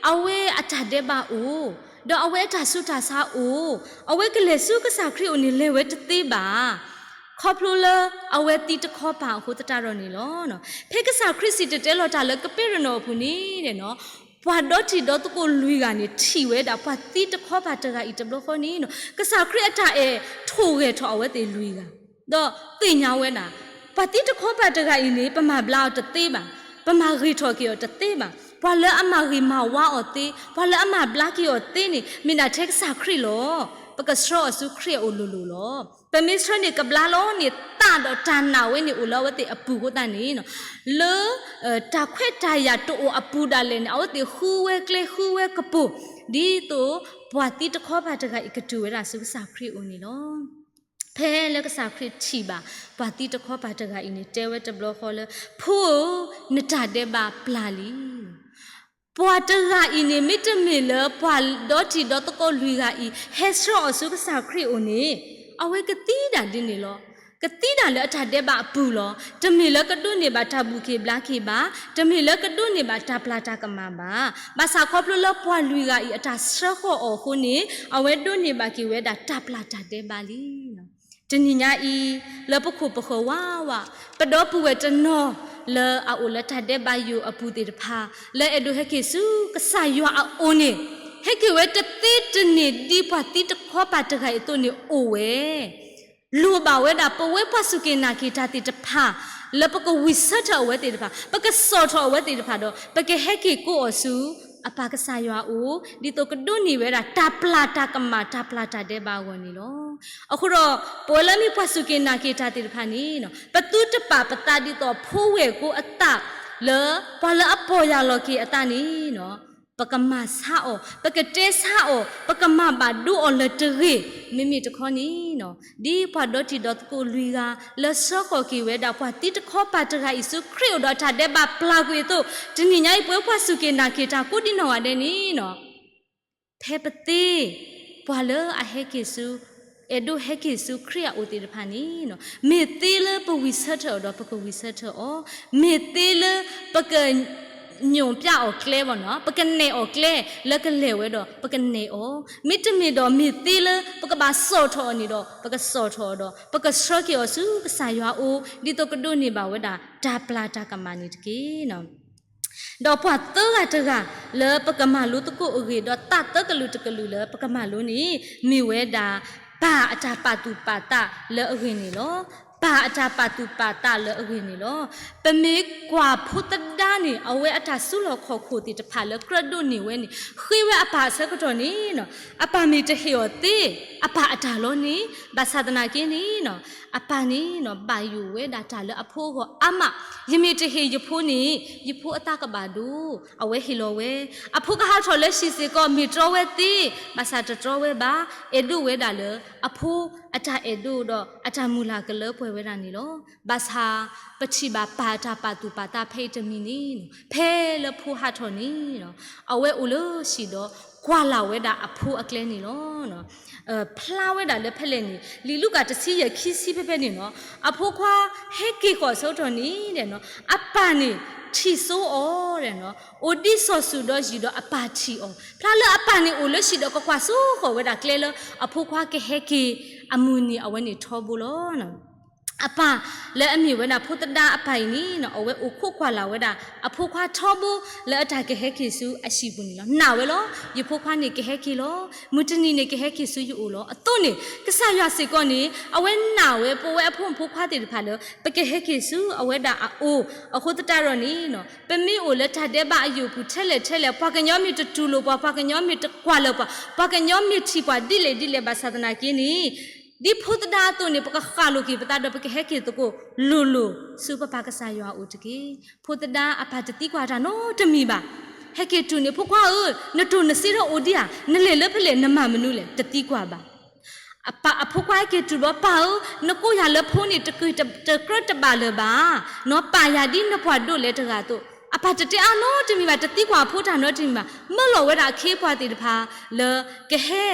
အဝဲအတၢ်ဒဲးဘးအိၣ်, ဒီးအဝဲအတၢ်ဆူးတၢ်ဆါအိၣ်, အဝဲကလဲၤဆူကစၢ်ခရံာ်အိၣ်န့ၣ် လဲၤဝဲတသ့ဘၣ်. ခီဖျိလၢအဝဲသံတခီပၤအဃိသတးဒီးန့ၣ်လီၤ. ဖဲကစၢ်ခရံာ်စံၣ်တဲၤတဲလီၤတၢ်လၢကပ့းရနီၣ်အပူၤန့ၣ် ပှၤဒီတံၤဒီသကိးလွံၢ်ဂၤန့ၣ် ထံၣ်ဝဲဒၣ်ပှၤသံတခီပၤတဂၤအံၤတဘျီဃီန့ၣ် ကစၢ်ခရံာ်အတၢ်အဲၣ်ထိၣ်ဂဲၤထီၣ်အဝဲသ့ၣ်လွံၢ်ဂၤ, ဒီးသ့ၣ်ညါဝဲဒၣ် ပှၤသံတခီပၤတဂၤအံၤန့ၣ် ပမၤဘျါအီၤတသ့ဘၣ်, ပမၤဂ့ၤထီၣ်က့ၤအီၤတသ့ဘၣ်. ပှၤလၢအမၤဂ့ၤမၤဝါအီၤသ့, ပှၤလၢအမၤဘျါက့ၤအီၤသ့န့ၣ် မ့ၢ်ဒၣ်ထဲကစၢ်ခရံာ်လီၤ. ပကဆှၢအီၤဆူခရံာ်အအိၣ်လိၤလိၤလီၤ. ပမ့ၢ်ဆှၢန့ၢ်ကဘျါလီၤန့ၣ် သးဒီးတၢ်နာ်ဝဲန့ၣ်အိၣ်လၢအဝဲသ့ၣ်အပူၤအဃိသတးန့ၣ် လၢ တၢ်ခွဲးတၢ်ယာ်တအိၣ်အပူၤဒၣ်လဲာ်န့ၣ် အဝဲသ့ၣ်ဃုဝဲကျဲဃုဝဲကပူၤ ဒ်သိးပှၤသံတခီပၤတဂၤအံၤကတုၤဝဲဒၣ်ဆူကစၢ်ခရံာ်အအိၣ်န့ၣ်လီၤ. ဖဲလၢကစၢ်ခရံာ်ထံၣ်ဘၣ် ပှၤသံတခီပၤတဂၤအံၤန့ၣ် တဲဝဲတဘျီဃီလၢ ဖိဧၢ, နတၢ်ဒဲးဘးပျၢ်လံ. ပှၤတဂၤအံၤန့ၣ် မ့တမ့ၢ်လၢပှၤဒီတံၤဒီသကိးလွံၢ်ဂၤအံၤ ဟဲဆှၢအီၤဆူကစၢ်ခရံာ်အအိၣ်န့ၣ် အဝဲကသံဒၣ်ဒ်န့ၣ်လီၤ. ကသံဒၣ်လၢအတၢ်ဒဲးဘးအပူၤလီၤ. တမ့ၢ်လၢကဒိးန့ၢ်ဘၣ်တၢ်ဘူၣ်က့ၤဘျါက့ၤဘၣ်, တမ့ၢ်လၢကဒိးန့ၢ်ဘၣ်တၢ်ပျၢ်တၢ်ကမၣ်ဘၣ်. ဘၣ်ဆၣ်ခီဖျိလၢပှၤလွံၢ်ဂၤအံၤအတၢ်ဆှၢဃီၤအီၤအဃိန့ၣ် အဝဲဒိးန့ၢ်ဘၣ်က့ၤဝဲဒၣ်တၢ်ပျၢ်တၢ်ဒဲးဘးလံ. တနံၤညါအံၤ လၢပခိၣ်ပဃၢၤဝးဝး ပဒီပုၢ်ဝဲၢ်တနီၤလၢအအိၣ်လၢတၢ်ဒဲးဘးယိာ်အပူၤသ့ၣ်တဖၣ် လၢအဲၣ်ဒိးဟဲက့ၤဆူကစၢ်ယွၤအအိၣ်န့ၣ် ဟဲက့ၤဝဲတသ့တန့ၢ်ဒ်ပှၤသံတခီပၤတဂၤအံၤအသိးန့ၣ်အိၣ်ဝဲ လိၣ်ဘၣ်ဝဲဒၣ်ပဝဲပှၤစူၢ်က့ၤနာ်က့ၤတၢ်သ့ၣ်တဖၣ် လၢပကဝံၢ်ဆၢထၢၣ်အဝဲသ့ၣ်တဖၣ်, ပကစိာ်ထီၣ်အဝဲသ့ၣ်တဖၣ်ဒီး ပကဟဲက့ၤကိးအီၤဆူအပၢ်ကစၢ်ယွၤအအိၣ် ဒ်သိးကဒိးန့ၢ်ဝဲဒၣ်တၢ်ပျၢ်တၢ်ကမၣ်တၢ်ပျၢ်တၢ်ဒဲးဘးအဂီၢ်န့ၣ်လီၤ. အဃိဒီး ပဝဲလၢမ့ၢ်ပှၤစူၢ်က့ၤနာ်က့ၤတၢ်သ့ၣ်တဖၣ်န့ၣ် ပသုတပာ်ပသးဒ်သိးဖိဝဲၢ်ကိအသးလၢ ပှၤလၢအပီၢ်ယၢ်လီၤက့ၤအသးန့ၣ် ပကမၤဆါအီၤ, ပကတဲဆါအီၤ, ပကမၤဘၣ်ဒိအီၤလၢၤတဂ့ၤ. မ့မ့ၢ်တခီန့ၣ်, ဒ်ပှၤဒီတံၤဒီသကိးလွံၢ်ဂၤ လၢဆှၢဃီၤက့ၤဝဲဒၣ်ပှၤသံတခီ ပၢ်တဂၤအံၤဆူခရံာ်အိၣ်ဒီးတၢ်ဒဲးဘးပျၢ်ကွံာ်အသိး, တနံၤညါအံၤပဝဲပှၤစူၢ်က့ၤနာ်က့ၤတၢ်ကိးဒံနီၢ်ဂၤဒဲးန့ၣ် ဖဲပသ့, ပှၤလၢအဟဲက့ၤဆူ, အဲၣ်ဒိးဟဲက့ၤဆူခရံာ်အအိၣ်သ့ၣ်တဖၣ်န့ၣ်, မ့ၢ်သ့လၢပဝံၤဆၢထၢၣ်အီၤဒီးပကဝံၤဆၢထၢၣ်အီၤ, မ့ၢ်သ့လၢပကညိးပျၢ်အီၤကျဲဘၣ်နီၤ, ပကနဲၣ်အီၤကျဲလၢကလဲၤဝဲဒီး ပကနဲၣ်အီၤ, မ့တမ့ၢ်ဒီးမ့ၢ်သ့လၢပကဘၣ်စိာ်ထီၣ်အီၤန့ၣ်ဒီး ပကစိာ်ထီၣ်အီၤဒီး ပကဆှၢက့ၤအီၤဆူကစၢ်ယွၤအအိၣ် ဒ်သိးကဒိးန့ၢ်ဘၣ်ဝဲဒၣ်တၢ်ပျၢ်တၢ်ကမၣ်န့ၣ်တက့ၢ်. ဒီးပှၤသၢဂၤတဂၤလၢပကမၤလိသကိးအဂ့ၢ် ဒီးသးသၢကလုာ်တကလုာ်လၢပကမၤလိန့ၣ် မ့ၢ်ဝဲဒၣ် ပၢ်အတၢ်ပာ်သူၣ်ပာ်သးလၢအဂ့ၢ်န့ၣ်လီၤ. ပၢ်အတၢ်ပာ်သူၣ်ပာ်သးလၢအဂ့ၢ်န့ၣ်လီၤ. ပမ့ၢ်ကွၢ်ဖိသဒါန့ၣ် အဝဲအတၢ်စုလီၢ်ခီၣ်ခိၣ်သ့ၣ်တဖၣ်လၢကြၢးဒိးန့ၢ်ဝဲန့ၣ် ဃ့ဝဲအပၢ်အဆၢကတီၢ်န့ၣ် အပၢ်မ့ၢ်တဟ့ၣ်အီၤသ့ အပၢ်အတၢ်လီၤန့ၣ် ဘၣ်ဆၣ်သနာ်က့န့ၣ် အပၢ်န့ၣ် ဘၣ်ယိၣ်ဝဲဒၣ်တၢ်လၢအဖိအဂီၢ်အါမး, ယမ့ၢ်တဟ့ၣ်ယဖိန့ၣ် ယဖိအသးကဘၣ်ဒိ, အဝဲဟ့ၣ်လီၤဝဲ, အဖိကဟးထီၣ်လၢဟံၣ်စ့ၢ်ကီး မ့ၢ်တြီဝဲသ့, ဘၣ်ဆၣ်တတြီဝဲဘၣ်, အဲၣ်ဒိးဝဲဒၣ်လၢ အဖိအတၢ်အဲၣ်ဒိးဒီးအတၢ်မုၢ်လၢ်ကလၢပှဲၤဝဲဒၣ်န့ၣ်လီၤ. ဘၣ်ဆၣ် ပထံၣ်ဘၣ်ပၢ်အတၢ်ပာ်သူၣ်ပာ်သးဖဲအံၤတမံၤန့ၣ်, ဖဲလၢဖိဟးထီၣ်န့ၣ် အဝဲအိၣ်လၢဟံၣ်ဒီး ကွၢ်လၢ်ဝဲဒၣ်အဖိအကျဲန့ၣ်လီၤ. ဖျါဝဲဒၣ်လၢဖဲလဲၣ်န့ၣ် လံာ်လူၤကၣ်တဆံယဲၢ်ခံဆံဖဲဖဲန့ၣ်နီၤ, အဖိခွါဟဲက့ၤဃီၤအဆၢကတီၢ်န့ၣ်ဒီး အပၢ်န့ၣ်ထံၣ်စိအီၤဒီး အိၣ်ဒံးစီၤစုၤဒီးယံာ်ဒီးအပၢ်ထံၣ်အီၤ, ဖျါလၢအပၢ်န့ၣ်အိၣ်လၢဟံၣ်ဒီးကကွၢ်စိဃီၤဝဲဒၣ်ကျဲလၢ အဖိခွါကဟဲက့ၤအမုၢ်နံၤအဝဲန့ၣ်ထီဘိလီၤ. အပၢ်လၢအမ့ၢ်ဝဲဒၣ်ဖိသဒါအပၢ်အံၤန့ၣ် အဝဲအိၣ်ခိးကွၢ်လၢ်ဝဲဒၣ် အဖိခွါထီဘိလၢအတၢ်ကဟဲက့ၤဆူအဟံၣ်ပူၤန့ၣ်လီၤ. နာ်ဝဲလီၤ, ယဖိခွါန့ၣ်ကဟဲက့ၤလီၤ. မုၢ်တနံၤန့ၣ်ကဟဲက့ၤဆူယအိၣ်လီၤ. အသိးန့ၣ် ကစၢ်ယွၤစ့ၢ်ကီးန့ၣ် အဝဲနာ်ဝဲပဝဲအဖိမုၣ်ဖိခွါသ့ၣ်တဖၣ်လၢ ပကဟဲက့ၤဆူအဝဲဒၣ်အအိၣ်. အဃိသတးဒီးန့ၣ် ပမ့ၢ်အိၣ်လၢတၢ်ဒဲးဘးအယိာ်ပူၤထဲလဲၣ်ထဲလဲၣ် ပှၤကညီမ့ၢ်တတူၢ်လိာ်ပှၤ, ပှၤကညီမ့ၢ်တကွၢ်လၢာ်ပှၤ, ပှၤကညီမ့ၢ်ထံၣ်ပှၤဒ်လဲၣ်ဒ်လဲၣ်ဘၣ်ဆၣ်သနာ်က့န့ၣ် ဒ်ဖိသဒါအသိးန့ၣ် ပကဃၣ်လိာ်က့ၤပသးဒီး ပကဟဲက့ၤသကိးလိၤလိၤ ဆူပပၢ်ကစၢ်ယွၤအအိၣ်တက့ၢ်. ဖိသဒါအပၢ်တသံကွၢ်တၢ်နီတမံၤဘၣ်. ဟဲက့ၤတူၢ်န့ၣ် ဖိခွါဧၢ, နတိၢ်နစ့ထီၣ်အိၣ်ဒံးဧါ, နလဲၤလၢဖဲလဲၣ် နမၤမနုၤလဲၣ် တသံကွၢ်ဘၣ်. အပၢ်အဖိခွါဟဲက့ၤတူၢ်ဘျီ ပၢ်ဧၢ, နကိးယၤလၢဖိန့ၣ် တကြၢးတဘၣ်လၢၤဘၣ်. နီၢ်ပာ်ယၤဒ်နပှၤဒိးလဲတဂၤအသိး. အပၢ်တတဲအါနီတမံၤဘၣ်, တသံကွၢ်အဖိတၢ်နီတမံၤဘၣ်. မၢလီၤဝဲဒၣ်အခ့အပှၤသ့ၣ်တဖၣ်လၢကဟဲ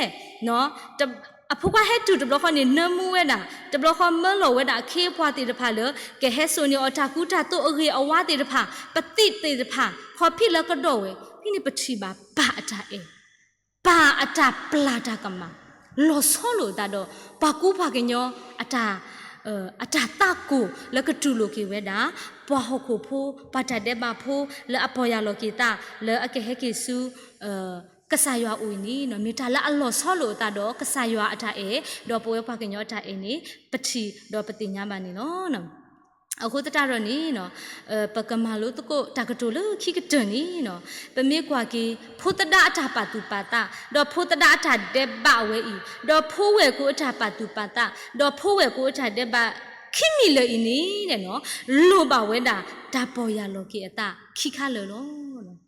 အဖိခွါဟဲတူၢ်တဘျီဃီန့ၣ် နၢမူဝဲဒၣ်, တဘျီဃီမၢလီၤဝဲဒၣ်အခ့အပှၤသ့ၣ်တဖၣ်လၢ ကဟဲစိာ်န့ၢ်အီၤတၢ်ကူတၢ်သိးအဂ့ၤအဝါသ့ၣ်တဖၣ်, ပသံးသ့ၣ်တဖၣ်, ခီဖံးလၢကဒီးဝဲ, ဖဲန့ၣ်ပထံၣ်ဘၣ်ပၢ်အတၢ်အဲၣ်, ပၢ်အတၢ်ပျၢ်တၢ်ကမၣ်, လီၤဆီလိာ်အသးဒီး ပှၤကူပှၤကညီအတၢ် အတၢ်သးကိၢ်လၢကတူၢ်လိာ်က့ၤဝဲဒၣ် ပှၤဟီၣ်ခိၣ်ဖိ ပှၤတၢ်ဒဲးဘးဖိ လၢအပီၢ်ယၢ်လီၤက့ၤသး လၢအကဟဲက့ၤဆူ ကစၢ်ယွၤအအိၣ်အံၤန့ၣ် မ့ၢ်တၢ်လၢအလီၤဆီလိာ်အသးဒီးကစၢ်ယွၤအတၢ်အဲၣ် ဒီးပဝဲပှၤကညီအတၢ်အဲၣ်န့ၣ် ပထံၣ်ဒီးပသ့ၣ်ညါဘၣ်န့ၣ်လီၤ. အဃိသတးဒီးန့ၣ် ပကမၤလိသကိးတၢ်ကတိၤလၢခံကတၢၢ်န့ၣ် ပမ့ၢ်ကွၢ်က့ၤ ဖိသဒါအတၢ်ပာ်သူၣ်ပာ်သး ဒီးဖိသဒါအတၢ်ဒဲးဘးဝဲအံၤ ဒီးဖိဝဲၢ်ကိအတၢ်ပာ်သူၣ်ပာ်သး ဒီးဖိဝဲၢ်ကိအတၢ်ဒဲးဘး ခံမံၤလၢာ်အံၤန့ၣ် လိၣ်ဘၣ်ဝဲဒၣ်တၢ်ပီၢ်ယၢ်လီၤက့ၤအသးခံခါလၢာ်လီၤ.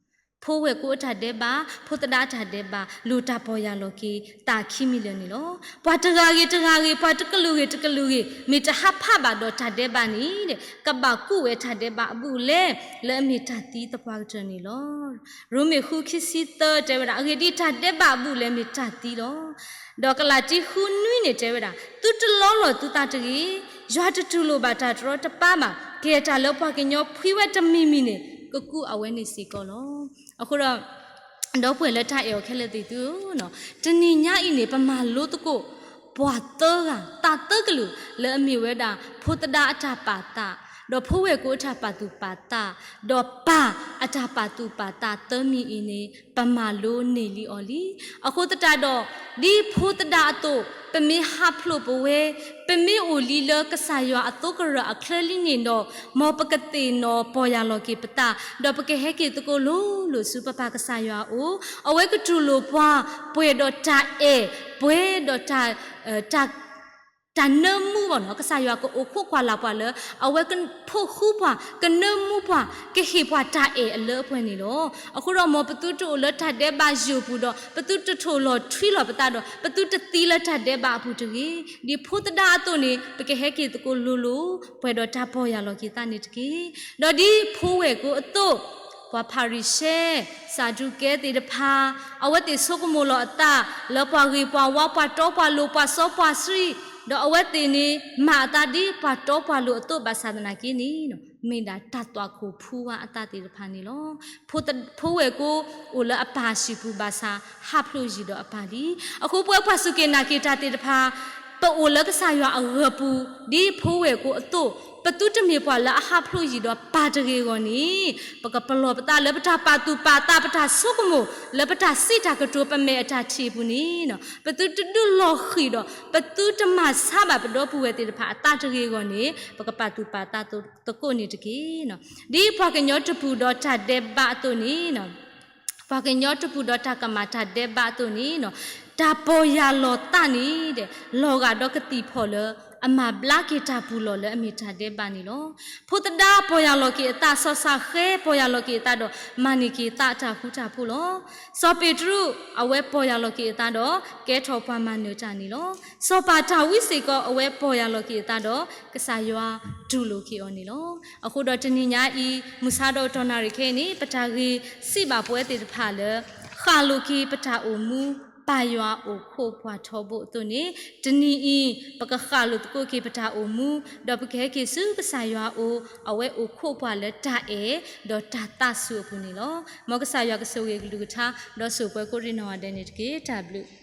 ဖိဝဲၢ်ကိအတၢ်ဒဲးဘး ဖိသဒါအတၢ်ဒဲးဘး လိၣ်တၢ်ပီၢ်ယၢ်လီၤက့ၤသးခံမံၤလၢာ်န့ၣ်လီၤ. ပှၤတဂၤဂ့ၤတဂၤဂ့ၤ ပှၤတကလုာ်ဂ့ၤတကလုာ်ဂ့ၤ မ့ၢ်တဟးဖးဘၣ်ဒီးတၢ်ဒဲးဘးန့ၣ် ကဘၣ်ကူးဝဲတၢ်ဒဲးဘးအဘူးအလဲ လၢအမ့ၢ်တၢ်သံသပှၢ်ကတၢၢ်န့ၣ်လီၤ. ရိမ့ၤဃုခံဆံသၢတဲဝဲဒၣ် အဂ့ၢ်ဒ်အံၤ တၢ်ဒဲးဘးအဘူးအလဲမ့ၢ်တၢ်သံလီၤ. ဒီးကလၤတံ ဃုနွံန့ၣ်တဲဝဲဒၣ် သုတလီလီၢ်သုသးတဂ့ၤ, ယွၤတတူၢ်လိာ်ဘၣ်တၢ်တရီတပါဘၣ်, ကဲတၢ်လၢပှၤကညီဖှံဝဲတမံၤမံၤန့ၣ် ကကူးအဝဲန့ၣ်စ့ၢ်ကီးလီၤ. အဃိဒီး ဒီပုၢ်ဝဲၢ်လၢတၢ်အဲၣ်အီၤခဲလၢာ်သ့ၣ်သုဧၢ, တနံၤညါအံၤန့ၣ် ပမၤလိသကိး ပှၤသၢဂၤ သးသၢကလုာ် လၢအမ့ၢ်ဝဲဒၣ် ဖိသဒါအတၢ်ပာ်သး, ဒီးဖိဝဲၢ်ကိအတၢ်ပာ်သူၣ်ပာ်သး, ဒီးပၢ်အတၢ်ပာ်သူၣ်ပာ်သးသၢမံၤအံၤန့ၣ် ပမၤလိန့ၢ်လံအီၤလံ. အဃိသတးဒီး ဒ်ဖိသဒါအသိး ပမ့ၢ်ဟးဖျိးပဝဲ ပမ့ၢ်အိၣ်လံလၢကစၢ်ယွၤအသိကရၢၢ်အချၢလံန့ၣ်ဒီး မ်ပကသ့ၣ်နီၣ်ပီၢ်ယၢ်လီၤက့ၤပသး ဒီးပကဟဲက့ၤသကိးလိၤလိၤဆူပပၢ်ကစၢ်ယွၤအအိၣ်, အဝဲကတူၢ်လိာ်ပှၤ ပှဲၤဒီးတၢ်အဲၣ်, ပှဲၤဒီးတၢ် တၢ် တၢ်နၢမူဘၣ်နီၤ, ကစၢ်ယွၤကအိၣ်ခိးကွၢ်လၢ်ပှၤလၢ အဝဲကဖိးဃူပှၤ, ကနၢမူပှၤ, ကဟ့ၣ်ပှၤတၢ်အဲၣ်အလၢအပှဲၤန့ၣ်လီၤ. အဃိဒီး မ်ပသုတအိၣ်လၢတၢ်ဒဲးဘးယိာ်ပူၤဒီး ပသုတထိၣ်လီၤထွံလီၤပသးဒီး ပသုတသံလၢတၢ်ဒဲးဘးအပူၤတဂ့ၤ. ဒ်ဖိသဒါအသိးန့ၣ် ပကဟဲက့ၤသကိးလိၤလိၤ ပှဲၤဒီးတၢ်ပီၢ်ယၢ်လီၤက့ၤသးန့ၣ်တက့ၢ်. ဒီးဒ်ဖိဝဲၢ်ကိအသိး ပှၤဖၤရံၤၡဲ, စၤဒူးကဲသ့ၣ်တဖၣ် အဝဲသ့ၣ်ဆိကမိၣ်လီၤအသး လၢပှၤဂ့ၤပှၤဝါ ပှၤတီပှၤလိၤ ပှၤစီပှၤဆှံ, ဒီးအဝဲသ့ၣ်န့ၣ် မၤအသးဒ်ပှၤတီပှၤလိၤအသိးဘၣ်ဆၣ်သနာ်က့န့ၣ် မ့ၢ်ဒၣ်တၢ်သွၣ်ခိၣ်ဖူဝါအသးသ့ၣ်တဖၣ်န့ၣ်လီၤ. ဖိဝဲၢ်ကိအိၣ်လၢအပၢ်ဟံၣ်ပူၤဘၣ်ဆၣ် ဟးဖျိးယံာ်ဒီးအပၢ်လံ. အဃိပဝဲပှၤစူၢ်က့ၤနာ်က့ၤတၢ်သ့ၣ်တဖၣ် ပအိၣ်လၢကစၢ်ယွၤအဂီၢ်ပူၤ ဒ်ဖိဝဲၢ်ကိအသိး ပသုတမ့ၢ်ပှၤလၢအဟးဖျိးယံာ်ဒီးပၢ်တဂ့ၤအဂီၢ်န့ၣ် ပကပလီၢ်ပသးလၢပတၢ်ပာ်သူၣ်ပာ်သး ပတၢ်ဆိကမိၣ် လၢပတၢ်စံးတၢ်ကတိၤ ပမဲာ်အတၢ်ထံၣ်အပူၤန့ၣ် ပသုတဒုးလီၤဃံၤဒီး ပသုတမၤဆါဘၣ်ပဒီပုၢ်ဝဲၢ်သ့ၣ်တဖၣ်အသးတဂ့ၤအဂီၢ်န့ၣ် ပကပာ်သူၣ်ပာ်သးသကိးန့ၣ်တက့ၢ်. ဒ်ပှၤကညီတပူၤဒီးတၢ်ဒဲးဘးအသိးန့ၣ် ပှၤကညီတပူၤဒီးတၢ်ကမၣ်တၢ်ဒဲးဘးအသိးန့ၣ် တၢ်ပီၢ်ယၢ်လီၤသးန့ၣ်ဒီး လီၤဂာ်ဒီးကသံၣ်ဖီၣ်လၢ အမၤဘျါက့ၤတၢ်ပူၤလီၢ်လၢအမ့ၢ်တၢ်ဒဲးဘးန့ၣ်လီၤ. ဖိသဒါပီၢ်ယၢ်လီၤက့ၤအသး, စီၤၡၤဃဲပီၢ်ယၢ်လီၤက့ၤအသးဒီး မၤန့ၢ်က့ၤသးအတၢ်ဃူတၢ်ဖိးလီၤ. စီၤပ့းတရူး အဝဲပီၢ်ယၢ်လီၤက့ၤအသးဒီး ကဲထီၣ်ပှၤမၤနၢၤတၢ်န့ၣ်လီၤ. စီၤပၤတၢ်ဝံစ့ၢ်ကီး အဝဲပီၢ်ယၢ်လီၤက့ၤအသးဒီး ကစၢ်ယွၤတူၢ်လိာ်က့ၤအီၤန့ၣ်လီၤ. အဃိဒီးတနံၤညါအံၤ မုၢ်ဆါဒီးတီၢ်နၣ်ရံၣ်ခဲအံၤန့ၣ် ပတၢ်ဂ့ၢ်စံးဘၣ်ပဝဲသ့ၣ်တဖၣ်လၢ ဃၣ်လိာ်က့ၤပတၢ်အိၣ်မူ ပၢ်ယွၤအိၣ်ခိးပှၤထီဘိအသိးန့ၣ် တနံၤအံၤ ပကဃၣ်လိာ်သကိးက့ၤပတၢ်အိၣ်မူ ဒီးပကဟဲက့ၤဆူကစၢ်ယွၤအအိၣ် အဝဲအိၣ်ခိးပှၤလၢတၢ်အဲၣ် ဒီးတၢ်သးစူၤအပူၤန့ၣ်လီၤ. မ်ကစၢ်ယွၤကဆိၣ်ဂ့ၤကလုၢ်ကထါ ဒီးဆိၣ်ပှဲၤကိးရ့ၣ်နီၢ်ဂၤဒဲးန့ၣ်တက့ၢ်. တၢ်ဘျုး